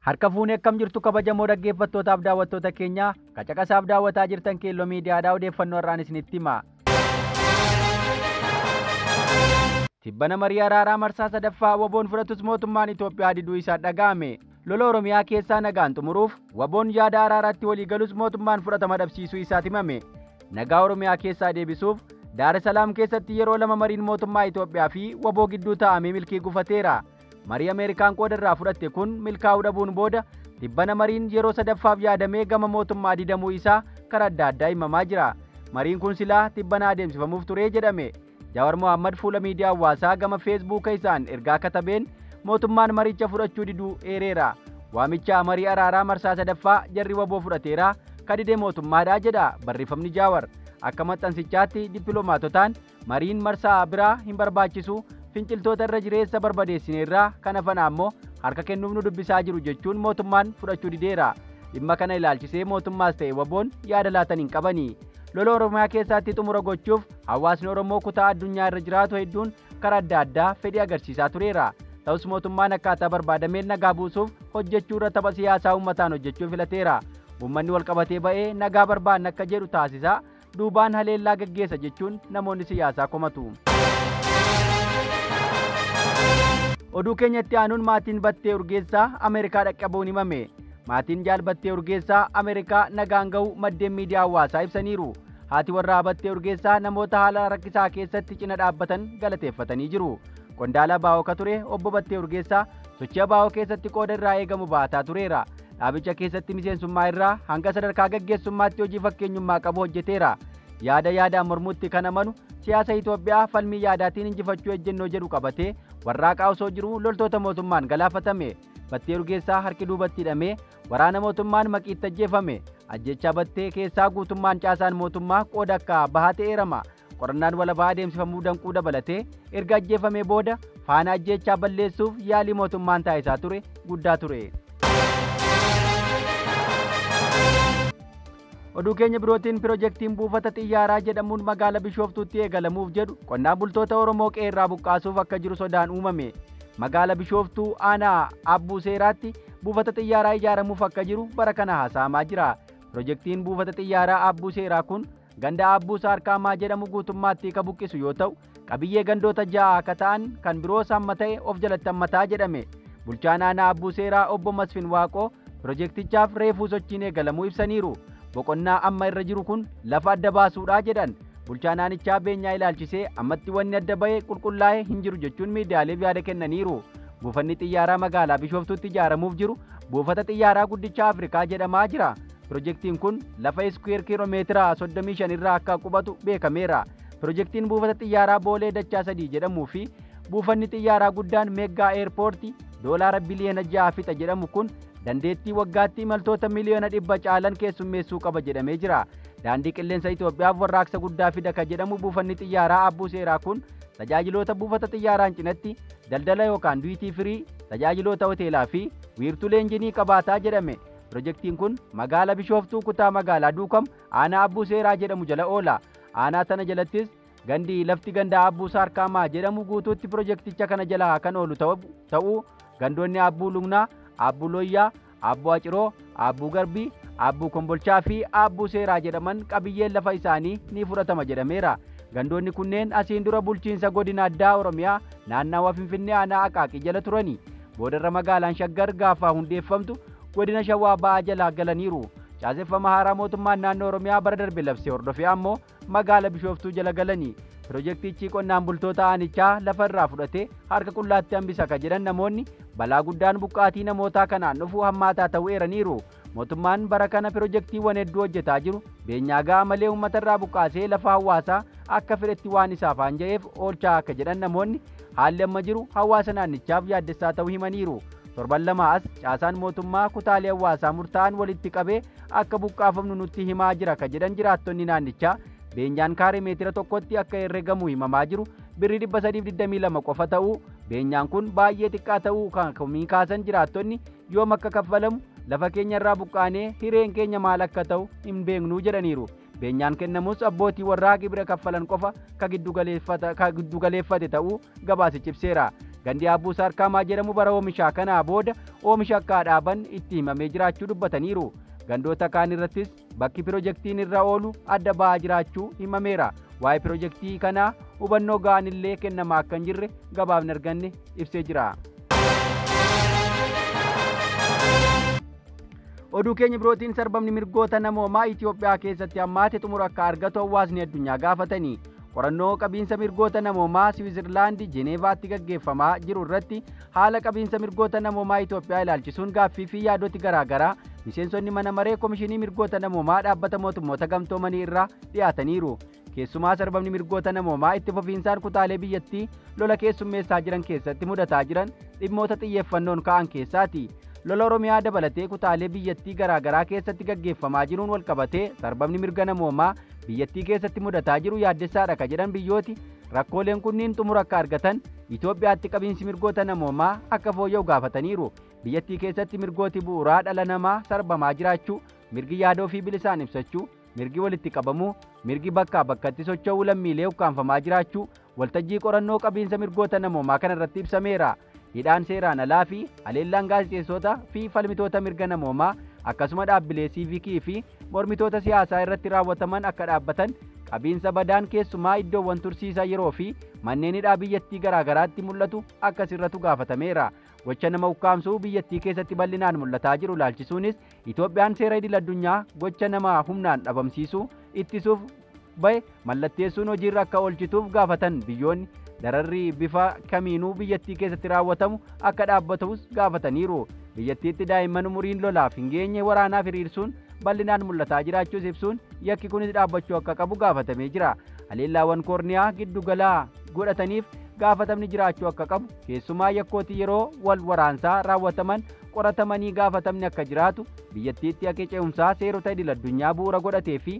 Harka fuunee akkam jirtu kabajamoo dhaggeeffattootaaf daawwattoota keenya kacaqasaaf daawwataa jirtan Keelloo Miidiyaadhaa odeeffannoo irraan isinitti hima. Tibbana marii araaraa marsaa sadaffaa WBOn fudhatus mootummaan Itoophiyaa diduu isaa dhaga'ame. Lola Oromiyaa keessaa nagaan xumuruuf WBOn yaada araaraatti walii galus mootummaan fudhatama dhabsiisuu isaati himame. Nagaa Oromiyaa keessaa deebisuuf Daar Salaam keessatti yeroo lama mariin mootummaa Itoophiyaa fi WBO gidduu taa'amee milkii gufateera. Marii Ameerikaan qooda irraa fudhatte kun milkaa'uu dhabuun booda tibbana mariin yeroo sadaffaaf yaadamee gama mootummaa didamuu isaa karaa adda addaa himamaa jira. Mariin kun silaa tibbana adeemsifamuuf ture jedhame. Jawaar Mohaammed fuula miidiyaa hawaasaa gama Feesbuuka isaan ergaa katabeen mootummaan maricha fudhachuu diduu eereera. Waamicha marii araaraa marsaa sadaffaa jarri WBO fudhateera kadidee mootummaadhaa jedha barreeffamni Jawaar. Akka maxxansichaatti dippiloomaatotaan mariin marsaa biraa hin barbaachisu, finciltoota irra jireessa barbadeessineerraa kana fana ammoo harka kennuuf nu dubbisaa jiru jechuun mootummaan fudhachuu dideera. Dhimma kana ilaalchisee mootummaas ta'e WBOn yaada laatan hin qabani. Lola Oromiyaa keessatti xumura gochuuf hawaasni Oromoo kutaa addunyaa irra jiraatu hedduun karaa adda addaa fedhii agarsiisaa tureera. Ta'us mootummaan akkaataa barbaadameen nagaa buusuuf hojjechuu irra tapha siyaasaa uummataan hojjechuu filateera. Uummanni wal qabatee ba'ee nagaa barbaanna akka jedhu taasisaa duubaan haleellaa gaggeessa jechuun namoonni siyaasaa komatu. Oduu keenyatti aanuun maatiin Battee Urgeessaa Ameerikaa dhaqqabuun himame. Maatiin Jaal Battee Urgeessaa Ameerikaa nagaan ga'uu maddeen miidiyaa hawaasaa ibsaniiru. Haati warraa Battee Urgeessaa namoota haala rakkisaa keessatti cina dhaabbatan galateeffatanii jiru. Qondaala Baa'oo ka ture obbo Battee Urgeessaa sochii Baa'oo keessatti qooda irraa eegamu baataa tureera. Dhaabicha keessatti miseensummaa irraa hanga sadarkaa gaggeessummaatti hojii fakkeenyummaa qabu hojjeteera. Yaada yaadaan mormuutti kan amanu siyaasa Itoophiyaa falmii yaadaatiin injifachuu ejjennoo jedhu qabatee warraaqaa osoo jiruu loltoota mootummaan galaafatame. Battee Urgeessaa harki duubatti hidhamee waraana mootummaan maqiitti ajjeefame. Ajjechaa Battee keessaa guutummaan caasaan mootummaa qooda akka bahaa ta'eerama. Qorannaan walabaa adeemsifamuu danquu dabalatee erga ajjeefamee booda faana ajjechaa balleessuuf yaalii mootummaan taasisaa ture guddaa ture. Oduu keenya birootiin pirojektiin buufata xiyyaaraa jedhamuun magaalaa Bishooftuutti eegalamuuf jedhu qonnaan bultoota Oromoo qeerraa buqqaasuuf akka jiru sodaan uumame. Magaalaa Bishooftuu aanaa Abbuu Seeraatti buufata xiyyaaraa ijaaramuuf akka jiru bara kana haasa'amaa jira. Pirojektiin buufata xiyyaaraa Abbuu Seeraa kun ganda Abbuu Saarkaamaa jedhamu guutummaatti kan buqqisu yoo ta'u qabiyyee gandoota 6 akka ta'an kan biroos hamma ta'e of jalatti hammataa jedhame. Bulchaan aanaa Abbuu Seeraa obbo Masfin Waaqoo pirojektichaaf reefuu sochiin eegalamuu ibsaniiru. Boqonnaa amma irra jiru kun lafa adda baasuudhaa jedhan. Bulchaan aanichaa beenyaa ilaalchisee ammatti wanni adda ba'e qulqullaa'ee hin jiru jechuun miidiyaaleef yaada kennaniiru. Buufanni xiyyaaraa magaalaa Bishooftuutti ijaaramuuf jiru buufata xiyyaaraa guddicha Afrikaa jedhamaa jira. Pirojektiin kun lafa iskuweer kiiloomeetira 35 irraa akka qubatu beekameera. Pirojektiin buufata xiyyaaraa Boolee Dachaa 3 jedhamuu fi buufanni xiyyaaraa guddaan Meeggaa Eerpoortii doolaara biliyoona 6 fixa jedhamu kun dandeettii waggaatti imaltoota miliyoona 100 caalan keessummeessuu qaba jedhamee jira. Daandii qilleensa Itoophiyaaf warraaqsa guddaa fida kan jedhamu buufanni xiyyaaraa Abbuu Seeraa kun tajaajiloota buufata xiyyaaraan cinatti daldala yookaan duutii firii, tajaajiloota hoteelaa fi wiirtuu leenjii qabaataa jedhame. Pirojektiin kun magaalaa Bishooftuu kutaa magaalaa Duukam aanaa Abbuu Seeraa jedhamu jala oola. Aanaa sana jalattis gandi lafti ganda Abbuu Saarkaamaa jedhamu guutuutti pirojekticha kana jala kan oolu ta'uu gandoonni Abbuu Lugnaa, Abbuu Looyyaa, Abbuu Aciroo, Abbuu Garbii, Abbuu Kombolchaa fi Abbuu Seeraa jedhaman qabiyyeen lafa isaanii ni fudhatama jedhameera. Gandoonni kunneen asiin dura bulchiinsa godina addaa Oromiyaa naannawa Finfinnee aanaa Aqaaqii jala turani. Boodarra magaalaan Shaggar gaafa hundeeffamtu godina Shawaa Ba'aa jala galaniiru. Caaseffama haaraa mootummaan naannoo Oromiyaa bara darbe labsee hordofee ammoo magaalaa Bishooftuu jala galani. Pirojektichi qonnaan bultoota aanichaa lafa irraa fudhatee harka qullaatti hambisa kan jedhan namoonni balaa guddaan buqqaatii namootaa kanaan dhufu hammaataa ta'uu eeraniiru. Mootummaan bara kana pirojektiiwwan hedduu hojjetaa jiru beenyaa gahaa malee uummata irraa buqqaasee lafa hawaasaa akka fedhetti waan isaaf hanja'eef oolchaa akka jedhan namoonni haalli amma jiru hawaasa naannichaaf yaaddessaa ta'uu himaniiru. Torban lama as caasaan mootummaa kutaalee hawaasaa murtaa'an walitti qabee akka buqqaafamnu nutti himaa jira kan jedhan jiraattonni naannichaa beenyaan kaaree meetira tokkotti akka herreegamu himamaa jiru birrii 322 qofa ta'uu beenyaan kun baay'ee xiqqaa ta'uu kan komii kaasan jiraattonni yoom akka kaffalamu lafa keenya irraa buqqaanee hireen keenya maal akka ta'u hin beeknuu jedhaniiru. Beenyaan kennamus abbootii warraa gibira kaffalan qofa ka giddu galeeffate ta'uu gabaasi cibseera. Gandi Abbuu Saarkaamaa jedhamu bara oomishaa kanaa booda oomisha akka dhaaban itti himamee jiraachuu dubbataniiru. Gandoota kaan irrattis bakki pirojektiin irra oolu adda ba'aa jiraachuu himameera. Waa'ee pirojektii kanaa hubannoo ga'aan illee kennamaa akka hin jirre gabaafni arganne ibsee jira. Oduu keenya birootiin sarbamni mirgoota namoomaa Itoophiyaa keessatti hammaate xumura akka argatu hawaasni addunyaa gaafatanii. Qorannoo qabiinsa mirgoota namoomaa Siwiizerlaandi Jeneevaatti gaggeeffamaa jiru irratti haala qabiinsa mirgoota namoomaa Itoophiyaa ilaalchisuun gaaffii fi yaadoti garaagaraa miseensonni mana maree Komishinii Mirgoota Namoomaa dhaabbata mootummoota gamtoomanii irraa dhiyaataniiru. Keessumaa sarbamni mirgoota namoomaa itti fufiinsaan kutaalee biyyattii lola keessummeessaa jiran keessatti mudataa jiran dhimmoota xiyyeeffannoon ka'an keessaati. Lola Oromiyaa dabalatee kutaalee biyyattii garaagaraa keessatti gaggeeffamaa jiruun walqabatee sarbamni mirga namoomaa biyyattii keessatti mudataa jiru yaaddessaadha ka jedhan biyyooti rakkooleen kunniin xumura akka argatan Itoophiyaatti qabiinsi mirgoota namoomaa akka fooyya'u gaafataniiru. Biyyattii keessatti mirgooti bu'uuraa dhala namaa sarbamaa jiraachuu, mirgi yaadoo fi bilisaan ibsachuu, mirgi walitti qabamuu, mirgi bakkaa bakkatti socho'uu lammiilee ukkaanfamaa jiraachuu waltajjii qorannoo qabiinsa mirgoota namoomaa kana irratti ibsameera. Hidhaan seeraan alaa fi haleellaan gaazexeessota fi falmitoota mirga namoomaa akkasuma dhaabbilee siivikii fi mormitoota siyaasaa irratti raawwataman akka dhaabbatan qabiinsa badaan keessumaa iddoowwan tursiisaa yeroo fi manneen hidhaa biyyattii garaagaraatti mul'atu akka sirratu gaafatameera. Gocha nama ukkaamsuu biyyattii keessatti bal'inaan mul'ataa jiru ilaalchisuunis Itoophiyaan seera idil addunyaa gocha nama humnaan dhabamsiisuu ittisuuf bahe mallatteessuun hojiirra akka oolchituuf gaafatan biyyoonni dararri bifa kamiinuu biyyattii keessatti raawwatamu akka dhaabbatus gaafataniiru. Biyyattiitti daa'imman umuriin lolaaf hin geenye waraanaaf hiriirsuun bal'inaan mul'ataa jiraachuus ibsuun yakki kunis dhaabbachuu akka qabu gaafatamee jira. Haleellaawwan koorniyaa giddu galaa godhataniif gaafatamni jiraachuu akka qabu keessumaa yakkootii yeroo wal waraansaa raawwataman qoratamanii gaafatamni akka jiraatu biyyattiitti akka ce'umsaa seerota idil addunyaa bu'uura godhatee fi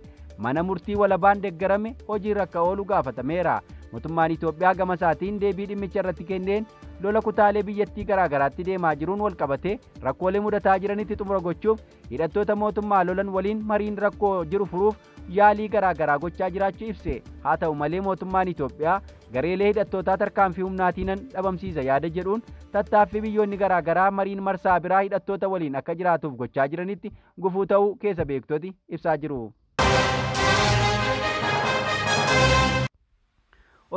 mana murtii walabaan deeggarame hojiirra akka oolu gaafatameera. Mootummaan Itoophiyaa gama isaatiin deebii dhimmicha irratti kenneen lola kutaalee biyyattii garaagaraatti deemaa jiruun walqabatee rakkoolee mudataa jiranitti xumura gochuuf hidhattoota mootummaa lolan waliin mariin rakkoo jiru furuuf yaalii garaagaraa gochaa jiraachuu ibse. Haa ta'u malee mootummaan Itoophiyaa gareelee hidhattootaa tarkaanfii humnaatiinan dhabamsiisa yaada jedhuun tattaaffii biyyoonni garaagaraa mariin marsaa biraa hidhattoota waliin akka jiraatuuf gochaa jiranitti gufuu ta'uu keessa beektoti ibsaa jiru.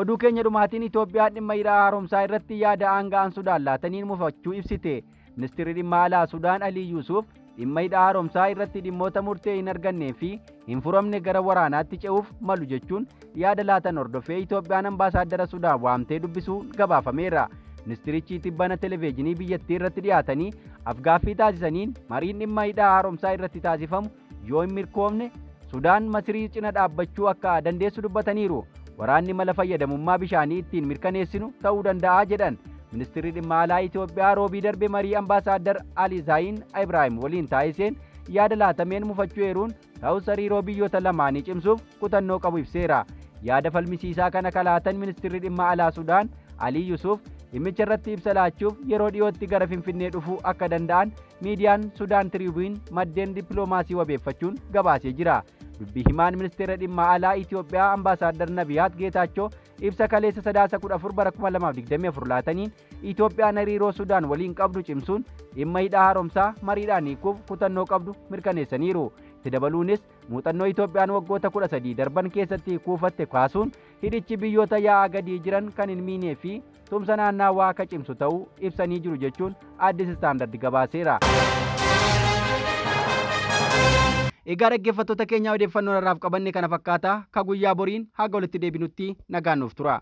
Oduu keenya dhumaatiin Itoophiyaan dhimma hidha haaromsaa irratti yaada aanga'aan Sudaan laataniin mufachuu ibsite. Ministeerri dhimma alaa Sudaan Alii Yuusuf dhimma hidha haaromsaa irratti dhimmoota murtee hin argannee fi hin furamne gara waraanaatti ce'uuf malu jechuun yaada laatan hordofee Itoophiyaan ambaasaaddara Sudaan waamtee dubbisuu gabaafameera. Ministerichi tibbana televezyiinii biyyattii irratti dhiyaatanii afgaaffii taasisaniin mariin dhimma hidha haaromsaa irratti taasifamu yoo hin milkoofne Sudaan Masirii cina dhaabbachuu akka dandeessu dubbataniiru. Waraanni mala fayyadamummaa bishaanii ittiin mirkaneessinu ta'uu danda'a jedhan. Ministeerri dhimma alaa Itoophiyaa roobii darbe marii ambaasaaddar Ali Zaayin Ibraahim waliin taasiseen yaada laatameen mufachuu eeruun ta'us hariiroo biyyoota lamaanii cimsuuf kutannoo qabu ibseera. Yaada falmisiisaa kana kalaatan ministeerri dhimma alaa Sudaan Alii Yuusuf dhimmicha irratti ibsa laachuuf yeroo dhiyootti gara Finfinnee dhufuu akka danda'an miidiyaan Sudaan Tiribuun maddeen dippiloomaasii wabeeffachuun gabaasee jira. Dubbii himaan ministeera dhimma alaa Itoophiyaa ambaasaaddar Nabiyaat Geetaachoo ibsa kaleessa 14 bara 2024 laataniin Itoophiyaan hariiroo Sudaan waliin qabdu cimsuun dhimma hidha haaromsaa mariidhaan hiikuuf kutannoo qabdu mirkaneessaniiru. Itti dabaluunis muuxannoo Itoophiyaan waggoota 13 darban keessatti kuufatte kaasuun hidhichi biyyoota yaa'aa gadii jiran kan hin miinee fi tumsa naannawaa akka cimsu ta'uu ibsanii jiru jechuun Addis Standard gabaaseera. Egaa dhaggeeffattoota keenya odeeffannoo irraaf qabanne kana fakkaata ka guyyaa boriin haga walitti deebinutti nagaan nuuf tura.